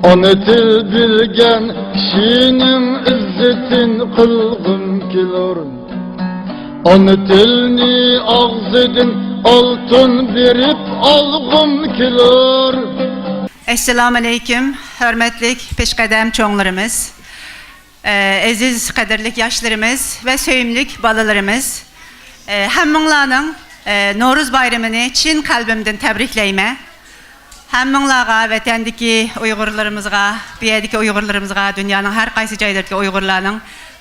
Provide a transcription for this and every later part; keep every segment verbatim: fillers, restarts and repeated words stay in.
ئانا تىل بىلگەن كىشىنىڭ ئىززىتىن قىلغۇم كېلۇر. ئانا تىلنى ئاغزىدىن ئالتۇن بېرىپ ئالغۇم كېلۇر. ئەسسالامۇئەلەيكۇم، ھۆرمەتلىك پېشقەدەم چوڭلىرىمىز، ئەزىز قەدىرلىك ياشلىرىمىز ۋە سۆيۈملۈك بالىلىرىمىز، ھەممىڭلارنىڭ نورۇز بايرىمىنى چىن قەلبىمدىن تەبرىكلەيمەن. ھەممىڭلارغا، ۋەتەندىكى ئۇيغۇرلىرىمىزغا، بۇ يەردىكى ئۇيغۇرلىرىمىزغا، دۇنيانىڭ ھەر قايسى جايلىرىدىكى ئۇيغۇرلارنىڭ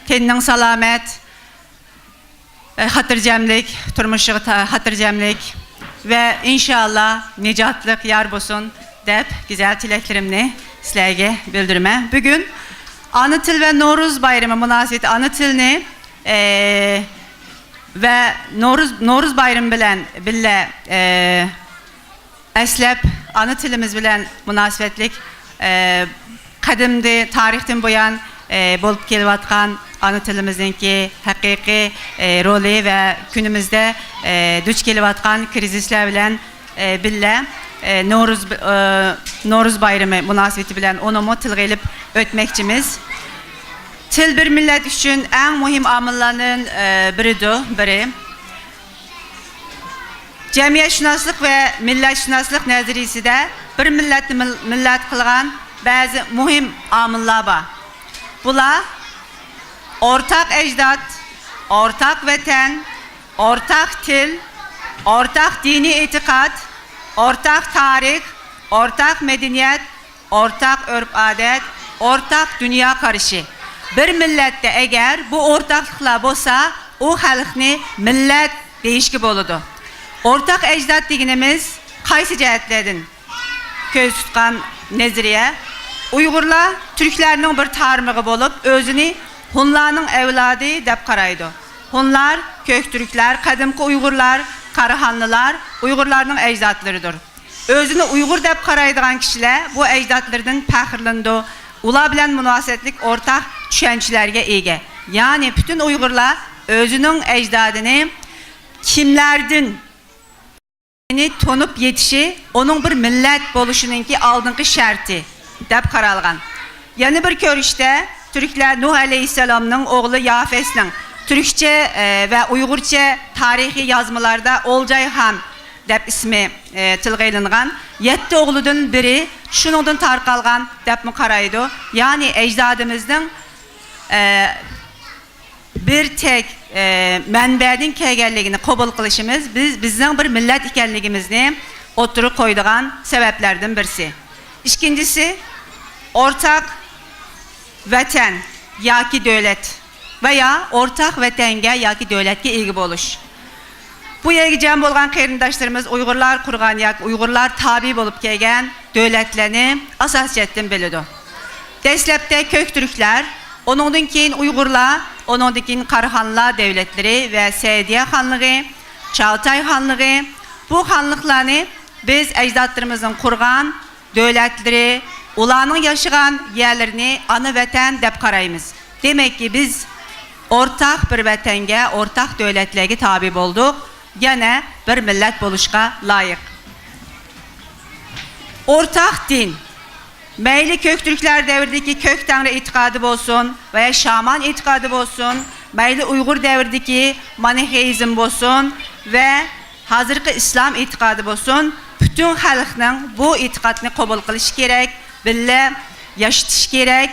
تېنىنىڭ سالامەت، ئە، خاتىرجەملىك، تۇرمۇشىغا تا-، خاتىرجەملىك ۋە ئىنشائاللا نىجاتلىق يار بولسۇن دەپ، گۈزەل تىلەكلىرىمنى سىلەرگە بىلدۈرىمەن. بۈگۈن ئانا تىل ۋە نورۇز بايرىمى مۇناسىۋىتى ئانا تىلنى، ئە، ۋە نورۇز، نورۇز بايرىمى بىلەن بىللە، ئە، ئەسلەپ، ئانا تىلىمىز بىلەن مۇناسىۋەتلىك، ئە، قەدىمدە، تارىختىن بۇيان، ئە، بولۇپ كېلىۋاتقان ئانا تىلىمىزنىڭكى ھەقىقىي، ئە، رولى ۋە كۈنىمىزدە، ئە، دۇچ كېلىۋاتقان كىرىزىسلەر بىلەن، ئە، بىللە، ئە، نورۇز، ئە، نورۇز بايرىمى مۇناسىۋىتى بىلەن ئۇنىمۇ تىلغا ئېلىپ ئۆتمەكچىمىز. تىل بىر مىللەت ئۈچۈن ئەڭ مۇھىم ئامىللارنىڭ، ئە، بىرىدۇر، بىرى. جەمئىيەتشۇناسلىق ۋە مىللەتشۇناسلىق نەزەرىيىسىدە بىر مىللەتنى مىل-، مىللەت قىلغان بەزى مۇھىم ئامىللار بار. بۇلار ئورتاق ئەجداد، ئورتاق ۋەتەن، ئورتاق تىل، ئورتاق دىنىي ئېتىقاد، ئورتاق تارىخ، ئورتاق مەدەنىيەت، ئورتاق ئۆرپ-ئادەت، ئورتاق دۇنيا قارىشى. بىر مىللەتتە ئەگەر بۇ ئورتاقلىقلار بولسا، ئۇ خەلقنى مىللەت دېيىشكە بولىدۇ. ئورتاق ئەجداد دېگىنىمىز قايسى جەھەتلەردىن كۆز تۇتقان نەزەرىيە؟ ئۇيغۇرلار تۈركلەرنىڭ بىر تارمىقى بولۇپ، ئۆزىنى ھونلارنىڭ ئەۋلادى دەپ قارايدۇ. ھونلار، كۆك تۈركلەر، قەدىمكى ئۇيغۇرلار، قاراخانلىلار ئۇيغۇرلارنىڭ ئەجدادلىرىدۇر. ئۆزىنى ئۇيغۇر دەپ قارايدىغان كىشىلەر بۇ ئەجدادلىرىدىن پەخىرلىنىدۇ. ئۇلار بىلەن مۇناسىۋەتلىك ئورتاق چۈشەنچىلەرگە ئىگە. يەنى پۈتۈن ئۇيغۇرلار ئۆزىنىڭ ئەجدادىنى كىملەردىن تونۇپ يېتىشى ئۇنىڭ بىر مىللەت بولۇشىنىڭكى ئالدىنقى شەرتى دەپ قارالغان. يەنە بىر كۆرۈشتە تۈركلەر نۇھ ئەلەيھىسسالامنىڭ ئوغلى يافەسنىڭ تۈركچە، ئە، ۋە ئۇيغۇرچە تارىخىي يازمىلاردا ئولجايخان دەپ ئىسمى، ئە، تىلغا ئېلىنغان يەتتە ئوغلىدىن بىرى شۇنىڭدىن تارقالغان دەپمۇ قارايدۇ. يەنى ئەجدادىمىزنىڭ، ئە، بىر تەك، ئە، مەنبەدىن كەلگەنلىكىنى قوبۇل قىلىشىمىز بىز، بىزنىڭ بىر مىللەت ئىكەنلىكىمىزنى ئوتتۇرىغا قويىدىغان سەۋەبلەردىن بىرسى. ئىككىنچىسى، ئورتاق ۋەتەن ياكى دۆلەت ۋە يا ئورتاق ۋەتەنگە ياكى دۆلەتكە ئىگە بولۇش. بۇ يەرگە جەم بولغان قېرىنداشلىرىمىز ئۇيغۇرلار قۇرغان ياكى ئۇيغۇرلار تابىئى بولۇپ كەلگەن دۆلەتلەرنى ئاساسىي جەھەتتىن بىلىدۇ. دەسلەپتە كۆك تۈركلەر، ئۇنىڭدىن كېيىن ئۇيغۇرلار، ئۇنىڭدىن كېيىن قاراخانلار دەۋلەتلىرى ۋە سەئىدىيە خانلىقى، چاغتاي خانلىقى. بۇ خانلىقلارنى بىز ئەجدادلىرىمىزنىڭ قۇرغان دۆلەتلىرى، ئۇلارنىڭ ياشىغان يەرلىرىنى ئانا ۋەتەن دەپ قارايمىز. دېمەككى، بىز ئورتاق بىر ۋەتەنگە، ئورتاق دۆلەتلەرگە تابىئ بولدۇق، يەنە بىر مىللەت بولۇشقا لايىق. ئورتاق دىن. مەيلى كۆك تۈركلەر دەۋرىدىكى كۆك تەڭرى ئېتىقادى بولسۇن ۋە يا شامان ئېتىقادى بولسۇن، مەيلى ئۇيغۇر دەۋرىدىكى مانىخېيىزم بولسۇن ۋە ھازىرقى ئىسلام ئېتىقادى بولسۇن، پۈتۈن خەلقنىڭ بۇ ئېتىقادنى قوبۇل قىلىشى كېرەك، بىللە ياشىتىشى كېرەك.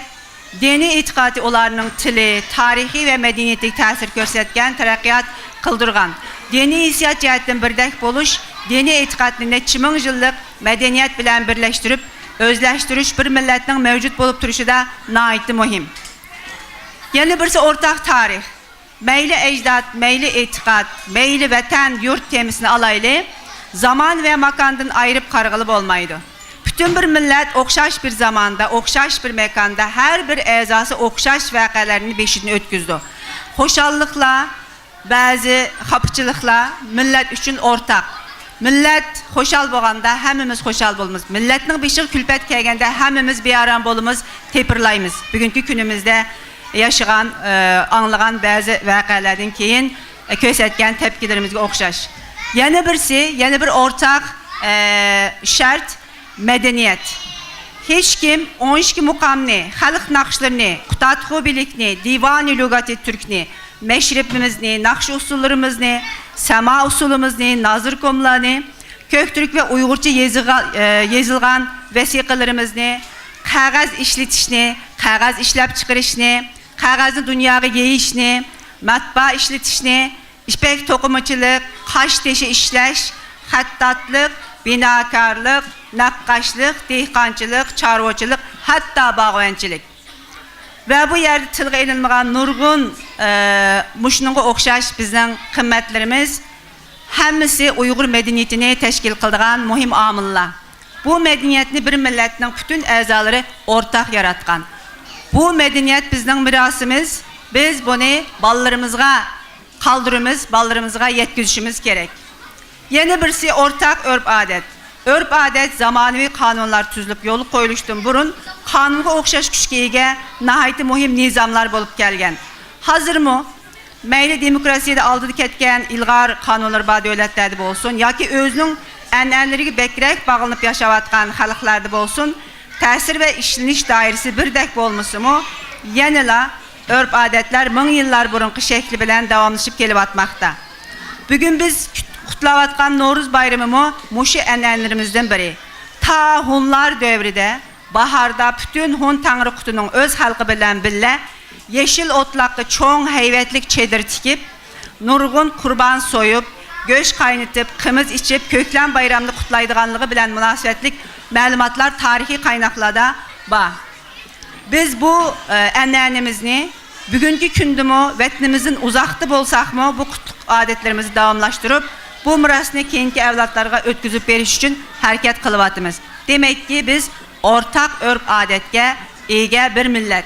دىنىي ئېتىقادى ئۇلارنىڭ تىلى، تارىخى ۋە مەدەنىيىتىگە تەسىر كۆرسەتكەن، تەرەققىيات قىلدۇرغان. دىنىي ھېسسىيات جەھەتتىن بىردەك بولۇش، دىنىي ئېتىقادنى نەچچە مىڭ يىللىق مەدەنىيەت بىلەن بىرلەشتۈرۈپ ئۆزلەشتۈرۈش بىر مىللەتنىڭ مەۋجۇت بولۇپ تۇرۇشىدا ناھايىتى مۇھىم. يەنە بىرسى ئورتاق تارىخ. مەيلى ئەجداد، مەيلى ئېتىقاد، مەيلى ۋەتەن، يۇرت تېمىسىنى ئالايلى، زامان ۋە ماكاندىن ئايرىپ قارىغىلى بولمايدۇ. پۈتۈن بىر مىللەت ئوخشاش بىر زاماندا، ئوخشاش بىر ماكاندا ھەر بىر ئەزاسى ئوخشاش ۋەقەلەرنى بېشىدىن ئۆتكۈزىدۇ. خۇشاللىقلار، بەزى خاپىچىلىقلار مىللەت ئۈچۈن ئورتاق. مىللەت خۇشال بولغاندا ھەممىمىز خۇشال بولىمىز. مىللەتنىڭ بېشىغا كۈلپەت كەلگەندە ھەممىمىز بىئارام بولىمىز، تېپىرلايمىز. بۈگۈنكى كۈنىمىزدە ياشىغان، ئە، ئاڭلىغان بەزى ۋەقەلەردىن كېيىن، ئە، كۆرسەتكەن تەپكىلىرىمىزگە ئوخشاش. يەنە بىرسى، يەنە بىر ئورتاق، ئە، شەرت، مەدەنىيەت. ھېچكىم ئون ئىككى مۇقامنى، خەلق ناخشىلىرىنى، قۇتادغۇ بىلىكنى، دىۋانى لۇغاتى تۈركنى، مەشرىپىمىزنى، ناخشا ئۇسسۇللىرىمىزنى، سەما ئۇسسۇلىمىزنى، نازىركوملارنى، كۆكتۈرك ۋە ئۇيغۇرچە يېزىغا-، ئە، يېزىلغان ۋەسىقىلىرىمىزنى، قەغەز ئىشلىتىشنى، قەغەز ئىشلەپچىقىرىشنى، قەغەزنى دۇنياغا يېيىشنى، مەتبەئە ئىشلىتىشنى، يىپەك توقۇمىچىلىق، قاش تېشى ئىشلەش، خەتتاتلىق، بىناكارلىق، نەققاشلىق، دېھقانچىلىق، چارۋىچىلىق، ھەتتا باغۋەنچىلىك. ۋە بۇ يەردە تىلغا ئېلىنمىغان نۇرغۇن، ئە، مۇشۇنىڭغا ئوخشاش بىزنىڭ قىممەتلىرىمىز ھەممىسى ئۇيغۇر مەدەنىيىتىنى تەشكىل قىلىدىغان مۇھىم ئامىللار. بۇ مەدەنىيەتنى بىر مىللەتنىڭ پۈتۈن ئەزالىرى ئورتاق ياراتقان. بۇ مەدەنىيەت بىزنىڭ مىراسىمىز، بىز بۇنى بالىلىرىمىزغا قالدۇرىمىز، بالىلىرىمىزغا يەتكۈزۈشىمىز كېرەك. يەنە بىرسى ئورتاق ئۆرپ-ئادەت. ئۆرپ-ئادەت زامانىۋى قانۇنلار تۈزۈلۈپ يولغا قويۇلۇشتىن بۇرۇن قانۇنغا ئوخشاش كۈچكە ئىگە ناھايىتى مۇھىم نىزاملار بولۇپ كەلگەن. ھازىرمۇ مەيلى دېموكراتىيىدە ئالدىدا كەتكەن ئىلغار قانۇنلىرى بار دۆلەتلەردە بولسۇن ياكى ئۆزىنىڭ ئەنئەنىلىرىگە بەكرەك باغلىنىپ ياشاۋاتقان خەلقلەردە بولسۇن، تەسىر ۋە ئىشلىنىش دائىرىسى بىردەك بولمىسىمۇ، يەنىلا ئۆرپ-ئادەتلەر مىڭ يىللار بۇرۇنقى شەكلى بىلەن داۋاملىشىپ كېلىۋاتماقتا. بۈگۈن بىز كۈت-، قۇتلاۋاتقان نورۇز بايرىمىمۇ مۇشۇ ئەنئەنىلىرىمىزدىن بىرى. تا ھونلار دەۋرىدە باھاردا پۈتۈن ھون تەڭرىقۇتىنىڭ ئۆز خەلقى بىلەن بىللە يېشىل ئوتلاققا چوڭ ھەيۋەتلىك چېدىر تىكىپ، نۇرغۇن قۇربان سويۇپ، گۆش قاينىتىپ، قىمىز ئىچىپ، كۆكلەم بايرامنى قۇتلايدىغانلىقى بىلەن مۇناسىۋەتلىك مەلۇماتلار تارىخىي قايناقلاردا بار. بىز بۇ، ئە، ئەنئەنىمىزنى بۈگۈنكى كۈندىمۇ ۋەتىنىمىزدىن ئۇزاقتا بولساقمۇ بۇ قۇتلۇق ئادەتلىرىمىزنى داۋاملاشتۇرۇپ، بۇ مىراسنى كېيىنكى ئەۋلادلارغا ئۆتكۈزۈپ بېرىش ئۈچۈن ھەرىكەت قىلىۋاتىمىز. دېمەككى، بىز ئورتاق ئۆرپ-ئادەتكە ئىگە بىر مىللەت.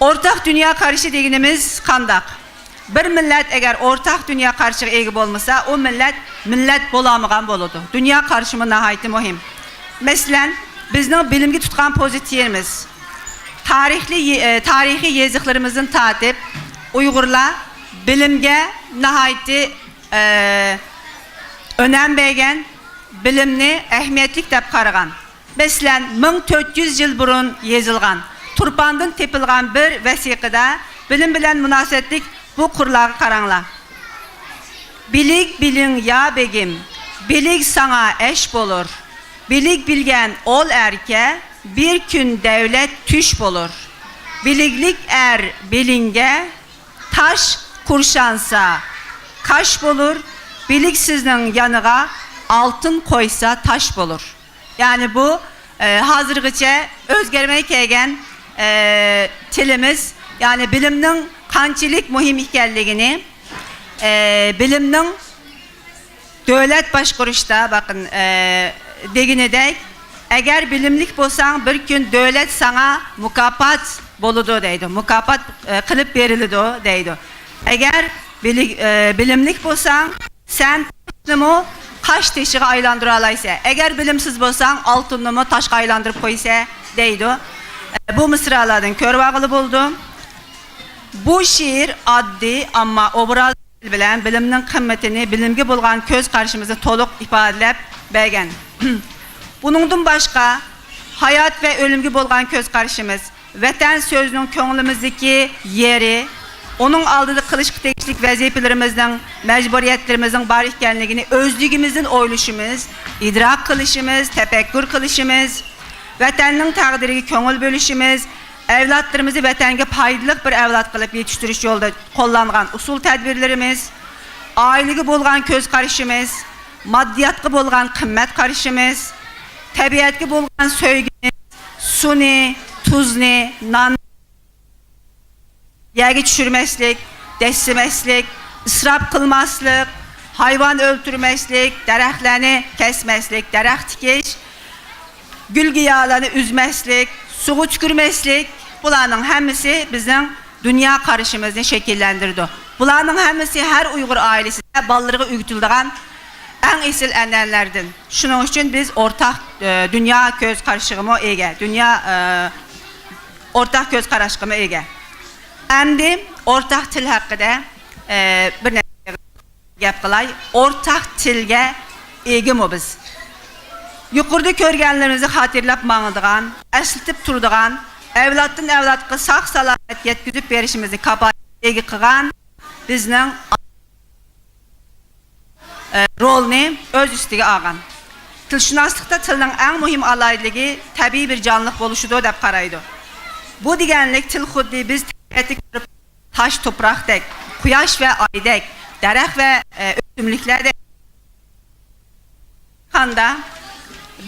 ئورتاق دۇنيا قارىشى دېگىنىمىز قانداق؟ بىر مىللەت ئەگەر ئورتاق دۇنيا قارىشىغا ئىگە بولمىسا، ئۇ مىللەت مىللەت بولالمىغان بولىدۇ. دۇنيا قارىشىمۇ ناھايىتى مۇھىم. مەسىلەن، بىزنىڭ بىلىمگە تۇتقان پوزىتسىيىمىز، تارىخلىي، ئە، تارىخىي يېزىقلىرىمىزدىن تارتىپ، ئۇيغۇرلار بىلىمگە ناھايىتى، ئە، ئۈنەم بەرگەن، بىلىمنى ئەھمىيەتلىك دەپ قارىغان. مەسىلەن، مىڭ تۆت يۈز يىل بۇرۇن يېزىلغان، تۇرپاندىن تېپىلغان بىر ۋەسىقىدە بىلىم بىلەن مۇناسىۋەتلىك بۇ قۇرلارغا قاراڭلار. بىلىك بىلىڭ يا بېگىم، بىلىك ساڭا ئەش بولۇر. بىلىك بىلگەن ئول ئەركە، بىر كۈن دەۋلەت تۈش بولۇر. بىلىكلىك ئەر بېلىڭگە تاش قۇرشانسا، كاش بولۇر. بىلىكسىزنىڭ يانىغا ئالتۇن قويسا، تاش بولۇر. يەنى بۇ، ئە، ھازىرغىچە ئۆزگەرمەي كەلگەن، ئە، تىلىمىز، يەنى بىلىمنىڭ قانچىلىك مۇھىم ئىكەنلىكىنى، ئە، بىلىمنىڭ دۆلەت باشقۇرۇشتا، باقىن، ئە، دېگىنىدەك، ئەگەر بىلىملىك بولساڭ، بىر كۈن دۆلەت ساڭا مۇكاپات بولىدۇ دەيدۇ. مۇكاپات، ئە، قىلىپ بېرىلىدۇ دەيدۇ. ئەگەر بىلىك-، ئە، بىلىملىك بولساڭ، سەن تاشنىمۇ قاش تېشىغا ئايلاندۇرالايسەن. ئەگەر بىلىمسىز بولساڭ، ئالتۇننىمۇ تاشقا ئايلاندۇرۇپ قويىسەن، دەيدۇ. بۇ مىسرالاردىن كۆرۈۋالغىلى بولىدۇ. بۇ شېئىر ئاددىي، ئەمما ئوبراز بىلەن بىلىمنىڭ قىممىتىنى، بىلىمگە بولغان كۆز قارىشىمىزنى تولۇق ئىپادىلەپ بەرگەن. بۇنىڭدىن باشقا، ھايات ۋە ئۆلۈمگە بولغان كۆز قارىشىمىز، ۋەتەن سۆزىنىڭ كۆڭلىمىزدىكى يېرى، ئۇنىڭ ئالدىدا قىلىشقا تېگىشلىك ۋەزىپىلىرىمىزنىڭ، مەجبۇرىيەتلىرىمىزنىڭ بار ئىكەنلىكىنى ئۆزلۈكىمىزدىن ئويلىشىمىز، ئىدراك قىلىشىمىز، تەپەككۇر قىلىشىمىز، ۋەتەننىڭ تەقدىرىگە كۆڭۈل بۆلۈشىمىز، ئەۋلادلىرىمىزنى ۋەتەنگە پايدىلىق بىر ئەۋلاد قىلىپ يېتىشتۈرۈش يولىدا قوللانغان ئۇسۇل تەدبىرلىرىمىز، ئائىلىگە بولغان كۆز قارىشىمىز، ماددىياتقا بولغان قىممەت قارىشىمىز، تەبىئەتكە بولغان سۆيگىمىز، سۇنى، تۇزنى، ناننى يەرگە چۈشۈرمەسلىك، دەسسىمەسلىك، ئىسراپ قىلماسلىق، ھايۋان ئۆلتۈرمەسلىك، دەرەخلەرنى كەسمەسلىك، دەرەخ تىكىش، گۈل-گىياھلارنى ئۈزمەسلىك، سۇغا تۈكۈرمەسلىك، بۇلارنىڭ ھەممىسى بىزنىڭ دۇنيا قارىشىمىزنى شەكىللەندۈرىدۇ. بۇلارنىڭ ھەممىسى ھەر ئۇيغۇر ئائىلىسىدە بالىلىرىغا ئۆگىتىلىدىغان ئەڭ ئېسىل ئەنئەنىلەردىن. شۇنىڭ ئۈچۈن بىز ئورتاق، ئە، دۇنيا كۆز قارىشىغىمۇ ئىگە، دۇنيا، ئە، ئورتاق كۆز قاراشقىمۇ ئىگە. ئەمدى ئورتاق تىل ھەققىدە، ئە، بىر نەرسە گەپ قىلاي. ئورتاق تىلگە ئىگىمۇ بىز؟ يۇقىرىدا كۆرگەنلىرىمىزنى خاتىرىلەپ ماڭىدىغان، ئەسلىتىپ تۇرىدىغان، ئەۋلادتىن ئەۋلادقا ساق-سالامەت يەتكۈزۈپ بېرىشىمىزنى كاپالەتكە ئىگە قىلغان بىزنىڭ ئە، رولنى ئۆز ئۈستىگە ئالغان. تىلشۇناسلىقتا تىلنىڭ ئەڭ مۇھىم ئالاھىدىلىكى تەبىئىي بىر جانلىق بولۇشىدۇ دەپ قارايدۇ. بۇ دېگەنلىك تىل خۇددى بىز تەبىئەتتە كۆرۈپ تاش توپراقتەك، قۇياش ۋە ئايدەك، دەرەخ ۋە، ئە، ئۆسۈملۈكلەردەك. قاندا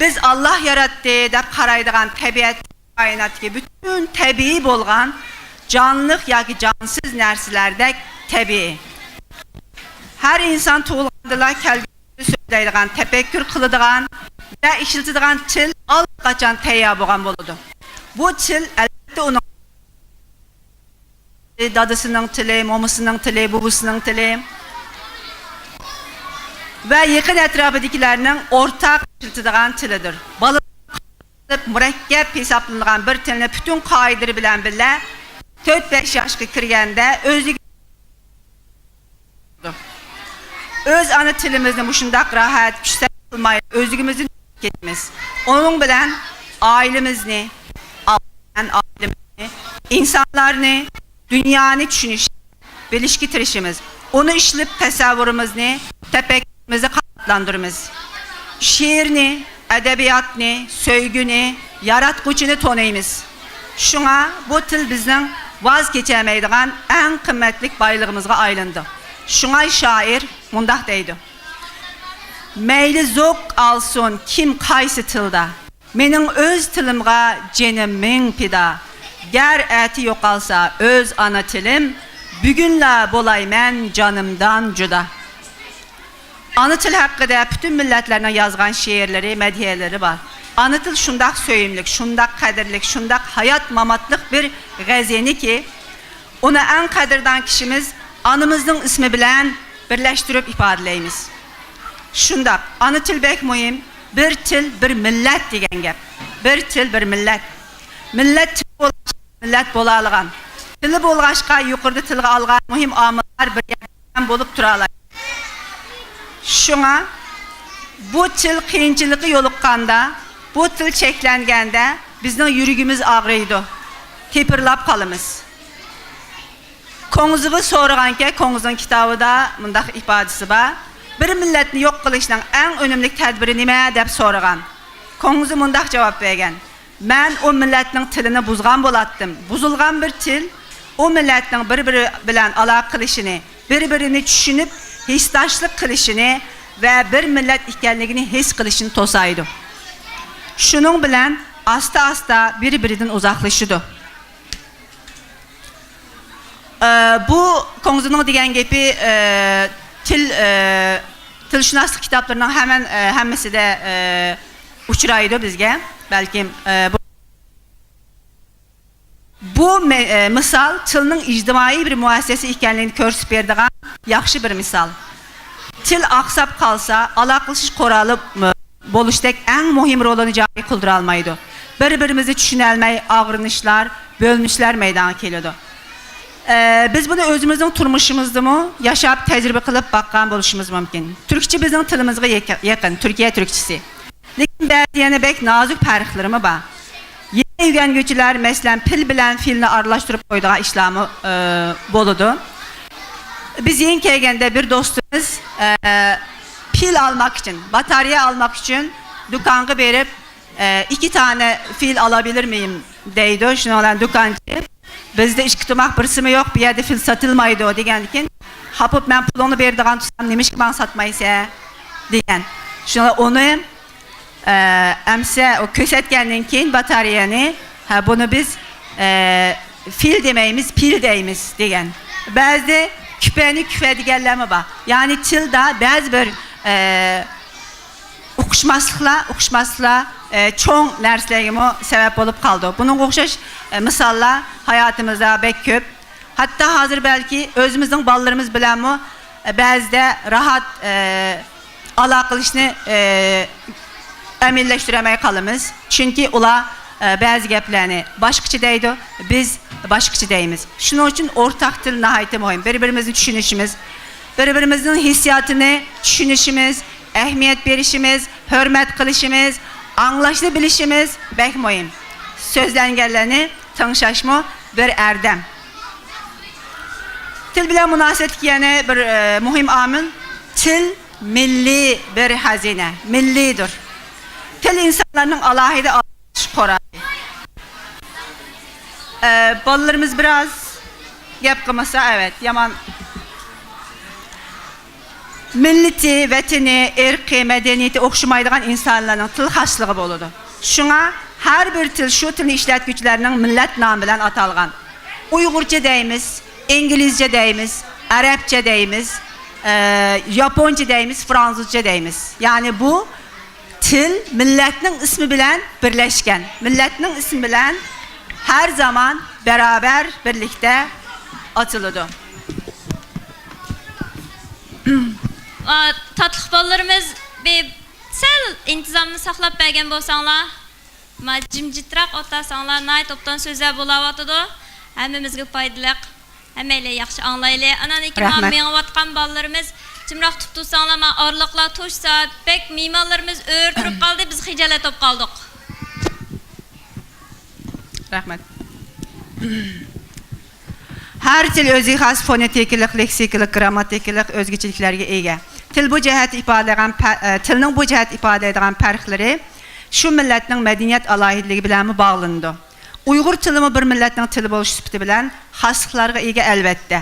بىز ئاللاھ ياراتتى دەپ قارايدىغان تەبىئەت، كائىناتتىكى پۈتۈن تەبىئىي بولغان جانلىق ياكى جانسىز نەرسىلەردەك تەبىئىي. ھەر ئىنسان تۇغۇلغاندىلا كەلگۈسىنى سۆزلەيدىغان، تەپەككۇر قىلىدىغان ۋە ئىشلىتىدىغان تىل ئاللىقاچان تەييار بولغان بولىدۇ. بۇ تىل، ئەلۋەتتە، ئۇنىڭ دادىسىنىڭ تىلى، مومىسىنىڭ تىلى، بوۋىسىنىڭ تىلى ۋە يېقىن ئەتراپىدىكىلەرنىڭ ئورتاق ئىشلىتىدىغان تىلىدۇر. بالىلار مۇرەككەپ ھېسابلىنىدىغان بىر تىلنى پۈتۈن قائىدىلىرى بىلەن بىللە تۆت بەش ياشقا كىرگەندە ئۆزىگە ئۆز ئانا تىلىمىزنى مۇشۇنداق راھەت، كۈچ سەرپ قىلماي، ئۆزلۈكىمىزدىن كېتىمىز. ئۇنىڭ بىلەن ئائىلىمىزنى، ئائىلىمىزنى، ئىنسانلارنى، دۇنيانى چۈشىنىش، بىلىشكە تىرىشىمىز. ئۇنى ئىشلىتىپ، تەسەۋۋۇرىمىزنى، تەپەككۇرىمىزنى قاناتلاندۇرىمىز. شېئىرنى، ئەدەبىياتنى، سۆيگۈنى، ياراتقۇچىنى تونۇيمىز. شۇڭا بۇ تىل بىزنىڭ ۋاز كېچەلمەيدىغان ئەڭ قىممەتلىك بايلىقىمىزغا ئايلىنىدۇ. شۇڭا شائىر مۇنداق دەيدۇ: مەيلى زوق ئالسۇن كىم قايسى تىلدا، مېنىڭ ئۆز تىلىمغا جېنىم مىڭ پىدا. گەر ئەتە يوقالسا ئۆز ئانا تىلىم، بۈگۈنلا بولاي مەن جانىمدان جۇدا. ئانا تىل ھەققىدە پۈتۈن مىللەتلەرنىڭ يازغان شېئىرلىرى، مەدھىيەلىرى بار. ئانا تىل شۇنداق سۆيۈملۈك، شۇنداق قەدىرلىك، شۇنداق ھايات-ماماتلىق بىر غەزىنىكى، ئۇنى ئەڭ قەدىردان كىشىمىز ئانىمىزنىڭ ئىسمى بىلەن بىرلەشتۈرۈپ ئىپادىلەيمىز. شۇنداق، ئانا تىل بەك مۇھىم. بىر تىل، بىر مىللەت دېگەن گەپ. بىر تىل، بىر مىللەت. مىللەت تىل بولغاچقا، مىللەت بولالىغان. تىلى بولغاچقا، يۇقىرىدا تىلغا ئالغان مۇھىم ئامىللار بىر يەردە بولۇپ تۇرالايدۇ. شۇڭا بۇ تىل قىيىنچىلىققا يولۇققاندا، بۇ تىل چەكلەنگەندە بىزنىڭ يۈرىكىمىز ئاغرىيدۇ، تېپىرلاپ قالىمىز. كوڭزىغا سورىغانكەن، كوڭزىنىڭ كىتابىدا مۇنداق ئىپادىسى بار: بىر مىللەتنى يوق قىلىشنىڭ ئەڭ ئۈنۈملۈك تەدبىرى نېمە؟ دەپ سورىغان. كوڭزى مۇنداق جاۋاب بەرگەن: مەن ئۇ مىللەتنىڭ تىلىنى بۇزغان بولاتتىم. بۇزۇلغان بىر تىل ئۇ مىللەتنىڭ بىر-بىرى بىلەن ئالاقە قىلىشىنى، بىر-بىرىنى چۈشىنىپ، ھېسداشلىق قىلىشىنى ۋە بىر مىللەت ئىكەنلىكىنى ھېس قىلىشىنى توسايدۇ. شۇنىڭ بىلەن ئاستا-ئاستا بىر-بىرىدىن ئۇزاقلىشىدۇ. ئە، بۇ كوڭزىنىڭ دېگەن گېپى، ئە، تىل، ئە، تىلشۇناسلىق كىتابلىرىنىڭ ھەمەن، ئە، ھەممىسىدە، ئە، ئۇچرايدۇ بىزگە. بەلكىم، ئە، بۇ، بۇ مە-، ئە، مىسال تىلنىڭ ئىجتىمائىي بىر مۇئەسسەسە ئىكەنلىكىنى كۆرسىتىپ بېرىدىغان ياخشى بىر مىسال. تىل ئاقساپ قالسا، ئالاقىلىشىش قورالى، م-، بولۇشتەك ئەڭ مۇھىم رولىنى جارى قىلدۇرالمايدۇ. بىر-بىرىمىزنى چۈشىنەلمەي، ئاغرىنىشلار، بۆلۈنۈشلەر مەيدانغا كېلىدۇ. ئە، بىز بۇنى ئۆزىمىزنىڭ تۇرمۇشىمىزدىمۇ ياشاپ، تەجرىبە قىلىپ باققان بولۇشىمىز مۇمكىن. تۈركچە بىزنىڭ تىلىمىزغا يېقى-، يېقىن، تۈركىيە تۈركچىسى. لېكىن بەزى يەنە بەك نازۇك پەرقلىرىمۇ بار. يېڭى ئۆگەنگۈچىلەر، مەسىلەن، پىل بىلەن فىلنى ئارىلاشتۇرۇپ قويىدىغان ئىشلارمۇ، ئە، بولىدۇ. بىز يېڭى كەلگەندە بىر دوستىمىز، ئە، پىل ئالماق ئۈچۈن، باتارېيە ئالماق ئۈچۈن دۇكانغا بېرىپ، ئە، «ئىككى تانە فىل ئالابىلىر مىيىم؟» دەيدۇ. شۇنىڭ بىلەن دۇكانچى، «بىزدە ئىككى تۇماق بىرسىمۇ يوق، بۇ يەردە فىل ساتىلمايدۇ» دېگەندىكىن، «خاپا، مەن پۇلۇڭنى بېرىدىغان تۇرسام، نېمىشقا ماڭا ساتمايسەن؟» دېگەن. شۇڭا ئۇنى، ئە، ئەمسە ئۇ كۆرسەتكەندىن كېيىن باتارېيەنى، «ھە، بۇنى بىز، ئە، فىل دېمەيمىز، پىل دەيمىز» دېگەن. بەزىدە كۈپەنى كۈفە دېگەنلەرمۇ بار. يەنى تىلدا بەزى بىر، ئە، ئۇقۇشماسلىقلار، ئۇقۇشماسلىقلار، ئە، چوڭ نەرسىلەرگىمۇ سەۋەب بولۇپ قالىدۇ. بۇنىڭغا ئوخشاش، ئە، مىساللار ھاياتىمىزدا بەك كۆپ. ھەتتا ھازىر بەلكى ئۆزىمىزنىڭ بالىلىرىمىز بىلەنمۇ، ئە، بەزىدە راھەت، ئە، ئالاقىلىشىشنى، ئە، ئەمەلىيلەشتۈرەلمەي قالىمىز. چۈنكى ئۇلار، ئە، بەزى گەپلەرنى باشقىچە دەيدۇ، بىز باشقىچە دەيمىز. شۇنىڭ ئۈچۈن ئورتاق تىل ناھايىتى مۇھىم. بىر-بىرىمىزنى چۈشىنىشىمىز، بىر-بىرىمىزنىڭ ھېسسىياتىنى چۈشىنىشىمىز، ئەھمىيەت بېرىشىمىز، ھۆرمەت قىلىشىمىز، ئاڭلاشنى بىلىشىمىز بەك مۇھىم. سۆزلەنگەنلەرنى تىڭشاشمۇ بىر ئەردەم. تىل بىلەن مۇناسىۋەتلىك يەنە بىر، ئە، مۇھىم ئامىل، تىل مىللىي بىر خەزىنە، مىللىيدۇر. تىل ئىنسانلارنىڭ ئالاھىدە ئالقىش قورالى. ئە، بالىلىرىمىز بىراز گەپ قىلمىسا، ئەۋەت، يامان. مىللىتى، ۋەتىنى، ئىرقى، مەدەنىيىتى ئوخشىمايدىغان ئىنسانلارنىڭ تىل خاسلىقى بولىدۇ. شۇڭا ھەر بىر تىل شۇ تىلنى ئىشلەتكۈچىلەرنىڭ مىللەت نامى بىلەن ئاتالغان. ئۇيغۇرچە دەيمىز، ئىنگلىزچە دەيمىز، ئەرەبچە دەيمىز، ئە، ياپونچە دەيمىز، فرانسۇزچە دەيمىز. يەنى بۇ تىل مىللەتنىڭ ئىسمى بىلەن بىرلەشكەن، مىللەتنىڭ ئىسمى بىلەن ھەر زامان بەرابەر بىرلىكتە ئاتىلىدۇ. ئا، تاتلىق بالىلىرىمىز، بىر سەل ئىنتىزامنى ساقلاپ بەرگەن بولساڭلار، ما، جىمجىتراق ئولتۇرساڭلار، ناھايىتى ئوبدان سۆزلەر بولاۋاتىدۇ. ھەممىمىزگە پايدىلىق. ھەممەيلەن ياخشى ئاڭلايلى. ئاناندىن كېيىن مانا رەھمەت. مېڭىۋاتقان بالىلىرىمىز جىمراق تۇرۇپ تۇرساڭلار، مانا ئارىلىقلار توشسا، بەك مېھمانلىرىمىز ئۆرە تۇرۇپ قالدى، بىز خىجالەت بولۇپ قالدۇق. رەھمەت. ھەر تىل ئۆزىگە خاس فونېتىكىلىق، لېكسىكىلىق، گىرامماتىكىلىق ئۆزگىچىلىكلەرگە ئىگە. تىل بۇ جەھەتتە ئىپادىلەيدىغان پە-، ئە، تىلنىڭ بۇ جەھەتتە ئىپادىلەيدىغان پەرقلىرى شۇ مىللەتنىڭ مەدەنىيەت ئالاھىدىلىكى بىلەنمۇ باغلىنىدۇ. ئۇيغۇر تىلىمۇ بىر مىللەتنىڭ تىلى بولۇش سۈپىتى بىلەن خاسلىقلارغا ئىگە، ئەلۋەتتە.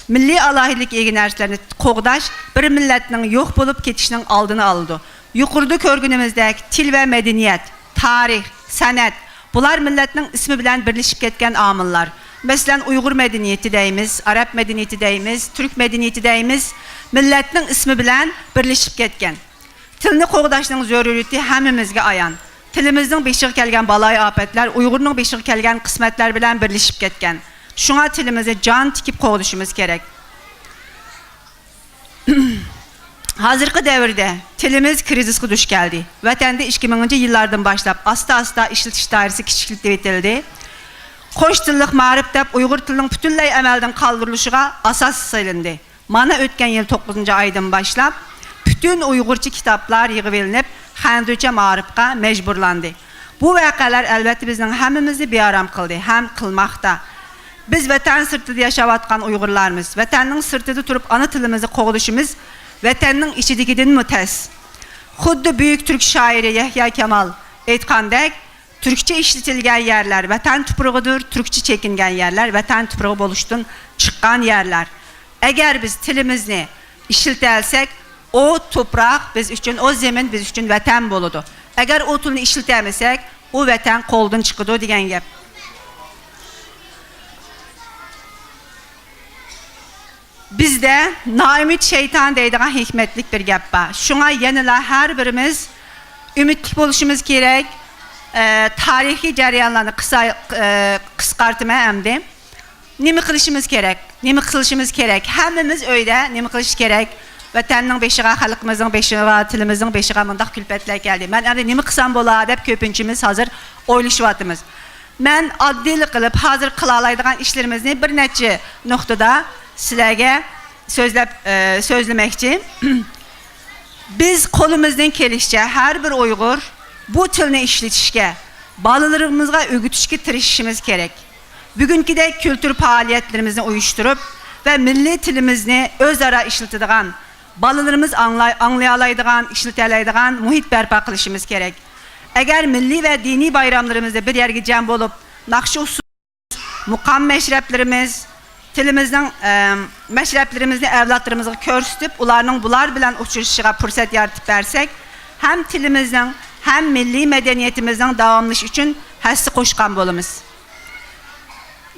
مىللىي ئالاھىدىلىككە ئىگە نەرسىلەرنى قوغداش بىر مىللەتنىڭ يوق بولۇپ كېتىشىنىڭ ئالدىنى ئالىدۇ. يۇقىرىدا كۆرگىنىمىزدەك، تىل ۋە مەدەنىيەت، تارىخ، سەنئەت، بۇلار مىللەتنىڭ ئىسمى بىلەن بىرلىشىپ كەتكەن ئامىللار. مەسىلەن، ئۇيغۇر مەدەنىيىتى دەيمىز، ئەرەب مەدەنىيىتى دەيمىز، تۈرك مەدەنىيىتى دەيمىز، مىللەتنىڭ ئىسمى بىلەن بىرلىشىپ كەتكەن. تىلنى قوغداشنىڭ زۆرۈرىيىتى ھەممىمىزگە ئايان. تىلىمىزنىڭ بېشىغا كەلگەن بالايىئاپەتلەر ئۇيغۇرنىڭ بېشىغا كەلگەن قىسمەتلەر بىلەن بىرلىشىپ كەتكەن. شۇڭا تىلىمىزنى جان تىكىپ قوغدىشىمىز كېرەك. ھازىرقى دەۋردە تىلىمىز كىرىزىسقا دۇچ كەلدى. ۋەتەندە ئىككى مىڭىنچى يىللاردىن باشلاپ ئاستا-ئاستا ئىشلىتىش دائىرىسى كىچىكلىتىۋېتىلدى. قوش تىللىق مائارىپ دەپ ئۇيغۇر تىلىنىڭ پۈتۈنلەي ئەمەلدىن قالدۇرۇلۇشىغا ئاساس سېلىندى. مانا ئۆتكەن يىل توققۇزىنچى ئايدىن باشلاپ پۈتۈن ئۇيغۇرچە كىتابلار يىغىۋېلىنىپ، خەنزۇچە مائارىپقا مەجبۇرلاندى. بۇ ۋەقەلەر ئەلۋەتتە بىزنىڭ ھەممىمىزنى بىئارام قىلدى ھەم قىلماقتا. بىز ۋەتەن سىرتىدا ياشاۋاتقان ئۇيغۇرلارمىز. ۋەتەننىڭ سىرتىدا تۇرۇپ ئانا تىلىمىزنى قوغدىشىمىز ۋەتەننىڭ ئىچىدىكىدىنمۇ تەس. خۇددى بۈيۈك تۈرك شائىرى يەھيا كامال ئېيتقاندەك، تۈركچە ئىشلىتىلگەن يەرلەر ۋەتەن تۇپرىقىدۇر، تۈركچە چېكىنگەن يەرلەر ۋەتەن تۇپرىقى بولۇشتىن چىققان يەرلەر. ئەگەر بىز تىلىمىزنى ئىشلىتەلسەك، ئۇ تۇپراق بىز ئۈچۈن، ئۇ زېمىن بىز ئۈچۈن ۋەتەن بولىدۇ. ئەگەر ئۇ تىلنى ئىشلىتەلمىسەك، ئۇ ۋەتەن قولدىن چىقىدۇ دېگەن گەپ. بىزدە نائۈمىد شەيتان دەيدىغان ھېكمەتلىك بىر گەپ بار. شۇڭا يەنىلا ھەر بىرىمىز ئۈمىدلىك بولۇشىمىز كېرەك. ئە، تارىخىي جەريانلارنى قىسا-، ئە، قىسقارتىمەن ئەمدى. نېمە قىلىشىمىز كېرەك؟ نېمە قىلىشىمىز كېرەك؟ ھەممىمىز ئۆيدە نېمە قىلىش كېرەك؟ ۋەتەننىڭ بېشىغا، خەلقىمىزنىڭ بېشىغا، تىلىمىزنىڭ بېشىغا مۇنداق كۈلپەتلەر كەلدى. مەن ئەمدى نېمە قىلسام بولا دەپ كۆپىنچىمىز ھازىر ئويلىشىۋاتىمىز. مەن ئاددىيلا قىلىپ ھازىر قىلالايدىغان ئىشلىرىمىزنى بىر نەچچە نۇقتىدا سىلەرگە سۆزلەپ، ئە، سۆزلىمەكچى. بىز قولىمىزدىن كېلىشىچە ھەر بىر ئۇيغۇر بۇ تىلنى ئىشلىتىشكە، بالىلىرىمىزغا ئۆگىتىشكە تىرىشىشىمىز كېرەك. بۈگۈنكىدەك كۈلتۈر پائالىيەتلىرىمىزنى ئۇيۇشتۇرۇپ ۋە مىللىي تىلىمىزنى ئۆزئارا ئىشلىتىدىغان، بالىلىرىمىز ئاڭلاي-، ئاڭلىيالايدىغان، ئىشلىتەلەيدىغان مۇھىت بەرپا قىلىشىمىز كېرەك. ئەگەر مىللىي ۋە دىنىي بايراملىرىمىزدا بىر يەرگە جەم بولۇپ، ناخشا ئۇسسۇل، مۇقام مەشرەپلىرىمىز، تىلىمىزنىڭ، ئەم، مەشرەپلىرىمىزنى ئەۋلادلىرىمىزغا كۆرسىتىپ، ئۇلارنىڭ بۇلار بىلەن ئۇچرىشىشىغا پۇرسەت يارىتىپ بەرسەك، ھەم تىلىمىزنىڭ، ھەم مىللىي مەدەنىيىتىمىزنىڭ داۋاملىشىشى ئۈچۈن ھەسسە قوشقان بولىمىز.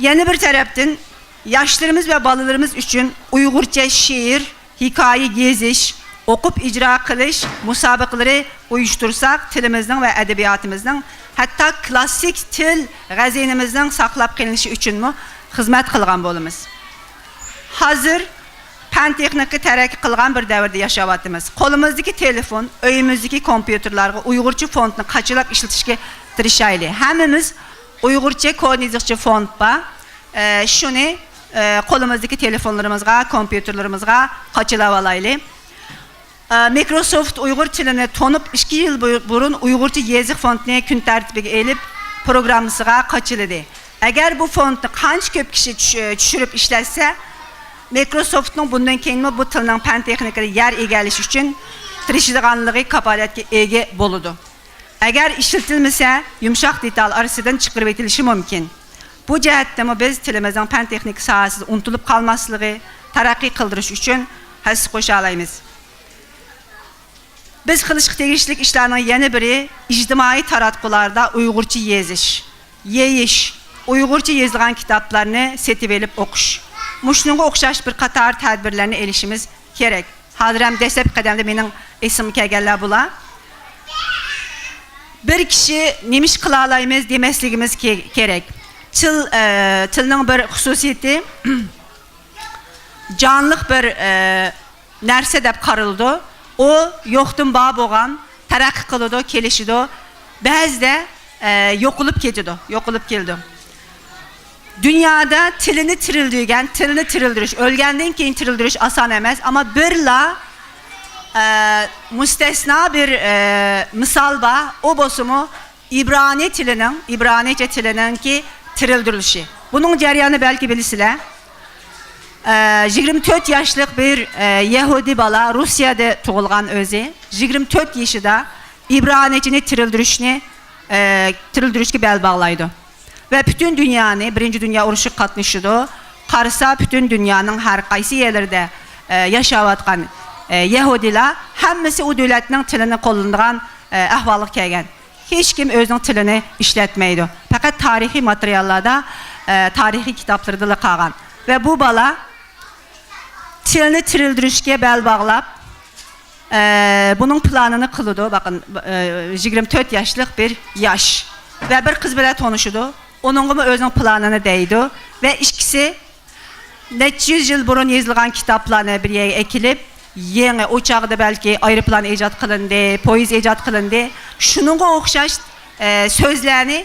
يەنە بىر تەرەپتىن، ياشلىرىمىز ۋە بالىلىرىمىز ئۈچۈن ئۇيغۇرچە شېئىر، ھېكايە يېزىش، ئوقۇپ ئىجرا قىلىش مۇسابىقىلىرى ئۇيۇشتۇرساق، تىلىمىزنىڭ ۋە ئەدەبىياتىمىزنىڭ، ھەتتا كلاسسىك تىل غەزىنىمىزنىڭ ساقلاپ قېلىنىشى ئۈچۈنمۇ خىزمەت قىلغان بولىمىز. ھازىر پەن تېخنىكا تەرەققىي قىلغان بىر دەۋردە ياشاۋاتىمىز. قولىمىزدىكى تېلېفون، ئۆيىمىزدىكى كومپيۇتېرلارغا ئۇيغۇرچە فونتنى قاچىلاپ ئىشلىتىشكە تىرىشايلى. ھەممىمىز ئۇيغۇرچە كونا يېزىقچە فونت بار. ئە، شۇنى، ئە، قولىمىزدىكى تېلېفونلىرىمىزغا، كومپيۇتېرلىرىمىزغا قاچىلاۋالايلى. ئە، مىكروسوفت ئۇيغۇر تىلىنى تونۇپ، ئىككى يىل بۇ-، بۇرۇن ئۇيغۇرچە يېزىق فوندىنى كۈن تەرتىپىگە ئېلىپ، پروگراممىسىغا قاچىلىدى. ئەگەر بۇ فوندنى قانچە كۆپ كىشى چۈش-، چۈشۈرۈپ ئىشلەتسە، مىكروسوفتنىڭ بۇندىن كېيىنمۇ بۇ تىلنىڭ پەن تېخنىكىدا يەر ئىگىلىشى ئۈچۈن تىرىشىدىغانلىقى كاپالەتكە ئىگە بولىدۇ. ئەگەر ئىشلىتىلمىسە، يۇمشاق دېتال ئارىسىدىن چىقىرىۋېتىلىشى مۇمكىن. بۇ جەھەتتىمۇ بىز تىلىمىزنىڭ پەن-تېخنىكا ساھەسىدە ئۇنتۇلۇپ قالماسلىقى، تەرەققىي قىلدۇرۇش ئۈچۈن ھەسسە قوشالايمىز. بىز قىلىشقا تېگىشلىك ئىشلارنىڭ يەنە بىرى، ئىجتىمائىي تاراتقۇلاردا ئۇيغۇرچە يېزىش، يېيىش، ئۇيغۇرچە يېزىلغان كىتابلارنى سېتىۋېلىپ ئوقۇش. مۇشۇنىڭغا ئوخشاش بىر قاتار تەدبىرلەرنى ئېلىشىمىز كېرەك. ھازىر ھەم دەسلەپكى قەدەمدە مېنىڭ ئېسىمگە كەلگەنلەر بۇلار. بىر كىشى نېمە ئىش قىلالايمىز دېمەسلىكىمىز كېرەك. تىل، ئە، تىلنىڭ بىر خۇسۇسىيىتى، جانلىق بىر، ئە، نەرسە دەپ قارىلىدۇ. ئۇ يوقتىن بار بولغان، تەرەققىي قىلىدۇ، كېلىشىدۇ. بەزىدە، ئە، يوقىلىپ كېتىدۇ، يوقىلىپ كېلىدۇ. دۇنيادا تىلىنى تىرىلدۈرگەن، تىلىنى تىرىلدۈرۈش، ئۆلگەندىن كېيىن تىرىلدۈرۈش ئاسان ئەمەس. ئەمما بىرلا، ئە، مۇستەسنا بىر، ئە، مىسال بار. ئۇ بولسىمۇ ئىبرانىي تىلىنىڭ، ئىبرانىيچە تىلىنىڭكى تىرىلدۈرۈلۈشى. بۇنىڭ جەريانى بەلكى بىلىسىلەر. ئە، يىگىرمە تۆت ياشلىق بىر، ئە، يەھۇدىي بالا، روسىيەدە تۇغۇلغان ئۆزى. يىگىرمە تۆت يېشىدا ئىبرانىيچىنى تىرىلدۈرۈشنى، ئە، تىرىلدۈرۈشكە بەل باغلايدۇ. ۋە پۈتۈن دۇنيانى، بىرىنچى دۇنيا ئۇرۇشىغا قاتنىشىدۇ. قارىسا، پۈتۈن دۇنيانىڭ ھەر قايسى يەرلىرىدە، ئە، ياشاۋاتقان، ئە، يەھۇدىيلار ھەممىسى ئۇ دۆلەتنىڭ تىلىنى قوللىنىدىغان، ئە، ئەھۋالغا كەلگەن. ھېچكىم ئۆزىنىڭ تىلىنى ئىشلەتمەيدۇ. پەقەت تارىخىي ماتېرىياللاردا، ئە، تارىخىي كىتابلىرىدىلا قالغان. ۋە بۇ بالا تىلنى تىرىلدۈرۈشكە بەل باغلاپ، ئە، بۇنىڭ پىلانىنى قىلىدۇ. باقىن، ئە، يىگىرمە تۆت ياشلىق بىر ياش ۋە بىر قىز بىلەن تونۇشىدۇ. ئۇنىڭغىمۇ ئۆزىنىڭ پىلانىنى دەيدۇ. ۋە ئىككىسى نەچچە يۈز يىل بۇرۇن يېزىلغان كىتابلارنى بىر يەرگە ئەكېلىپ، يېڭى، ئۇ چاغدا بەلكى ئايروپىلان ئىجاد قىلىندى، پويىز ئىجاد قىلىندى. شۇنىڭغا ئوخشاش، ئە، سۆزلەرنى،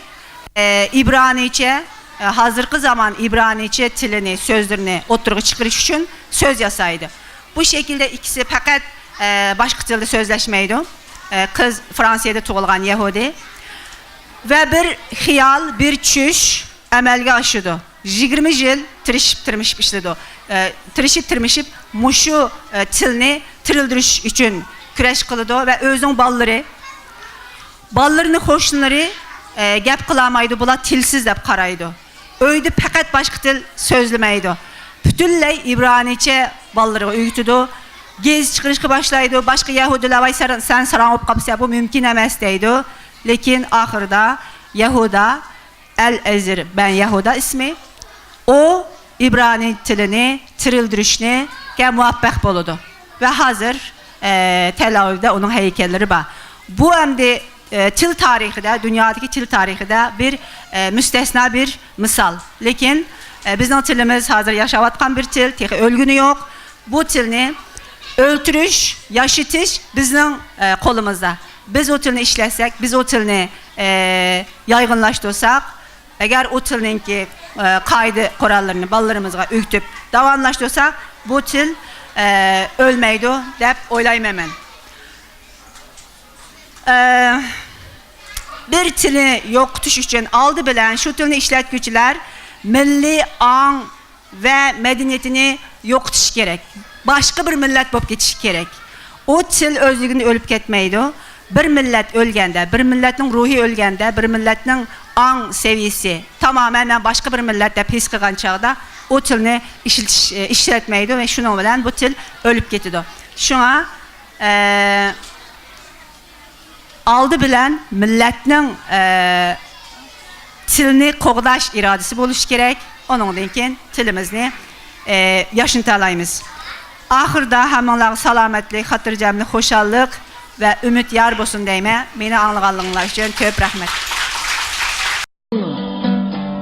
ئە، ئىبرانىيچە، ئە، ھازىرقى زامان ئىبرانىيچە تىلىنى، سۆزلىرىنى ئوتتۇرىغا چىقىرىش ئۈچۈن سۆز ياسايدۇ. بۇ شەكىلدە ئىككىسى پەقەت، ئە، باشقا تىلدا سۆزلەشمەيدۇ. ئە، قىز فرانسىيەدە تۇغۇلغان يەھۇدىي. ۋە بىر خىيال، بىر چۈش ئەمەلگە ئاشىدۇ. يىگىرمە يىل تىرىشىپ، تىرمىشىپ ئىشلىدى. ئە، تىرىشىپ، تىرمىشىپ مۇشۇ، ئە، تىلنى تىرىلدۈرۈش ئۈچۈن كۈرەش قىلىدۇ ۋە ئۆزىنىڭ بالىلىرى، بالىلىرىنى قوشنىلىرى، ئە، گەپ قىلالمايدۇ، بۇلار تىلسىز دەپ قارايدۇ. ئۆيدە پەقەت باشقا تىل سۆزلىمەيدۇ. پۈتۈنلەي ئىبرانىيچە بالىلىرىغا ئۆگىتىدۇ. گېزىت چىقىرىشقا باشلايدۇ. باشقا يەھۇدىيلار، «ۋاي، سەن، سەن ساراڭ بولۇپ قاپسەن، بۇ مۇمكىن ئەمەس» دەيدۇ. لېكىن ئاخىرىدا يەھۇدا، ئەل ئەزىر بەن يەھۇدا ئىسمى، ئۇ ئىبرانىي تىلىنى تىرىلدۈرۈشكە مۇۋەپپەق بولىدۇ. ۋە ھازىر، ئە، تەل ئاۋىۋدا ئۇنىڭ ھەيكەللىرى بار. بۇ ئەمدى، ئە، تىل تارىخىدا، دۇنيادىكى تىل تارىخىدا بىر، ئە، مۇستەسنا بىر مىسال. لېكىن، ئە، بىزنىڭ تىلىمىز ھازىر ياشاۋاتقان بىر تىل، تېخى ئۆلگىنى يوق. بۇ تىلنى ئۆلتۈرۈش، ياشىتىش بىزنىڭ، ئە، قولىمىزدا. بىز ئۇ تىلنى ئىشلەتسەك، بىز ئۇ تىلنى، ئە، يايغىنلاشتۇرساق، ئەگەر ئۇ تىلنىڭكى، ئە، قائىدە قوراللىرىنى بالىلىرىمىزغا ئۆگىتىپ داۋاملاشتۇرساق، بۇ تىل، ئە، ئۆلمەيدۇ دەپ ئويلايمەن مەن. ئە، بىر تىلنى يوقىتىش ئۈچۈن ئالدى بىلەن شۇ تىلنى ئىشلەتكۈچىلەر مىللىي ئاڭ ۋە مەدەنىيىتىنى يوقىتىشى كېرەك. باشقا بىر مىللەت بولۇپ كېتىشى كېرەك. ئۇ تىل ئۆزلۈكىدىن ئۆلۈپ كەتمەيدۇ. بىر مىللەت ئۆلگەندە، بىر مىللەتنىڭ روھى ئۆلگەندە، بىر مىللەتنىڭ ئاڭ سەۋىيىسى تامامەن مەن باشقا بىر مىللەت دەپ ھېس قىلغان چاغدا ئۇ تىلنى ئىشلىتىش، ئىشلەتمەيدۇ ۋە شۇنىڭ بىلەن بۇ تىل ئۆلۈپ كېتىدۇ. شۇڭا، ئە، ئالدى بىلەن مىللەتنىڭ، ئە، تىلنى قوغداش ئىرادىسى بولۇشى كېرەك. ئۇنىڭدىن كېيىن تىلىمىزنى، ئە، ياشنىتالايمىز. ئاخىرىدا ھەممىڭلارغا سالامەتلىك، خاتىرجەملىك، خۇشاللىق ۋە ئۈمىد يار بولسۇن دەيمەن. مېنى ئاڭلىغانلىقىڭلار ئۈچۈن كۆپ رەھمەت.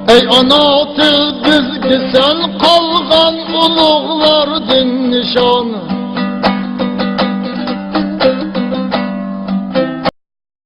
ئەي ئانا تىل، بىزگە سەن قالغان ئۇلۇغلاردىن نىشان.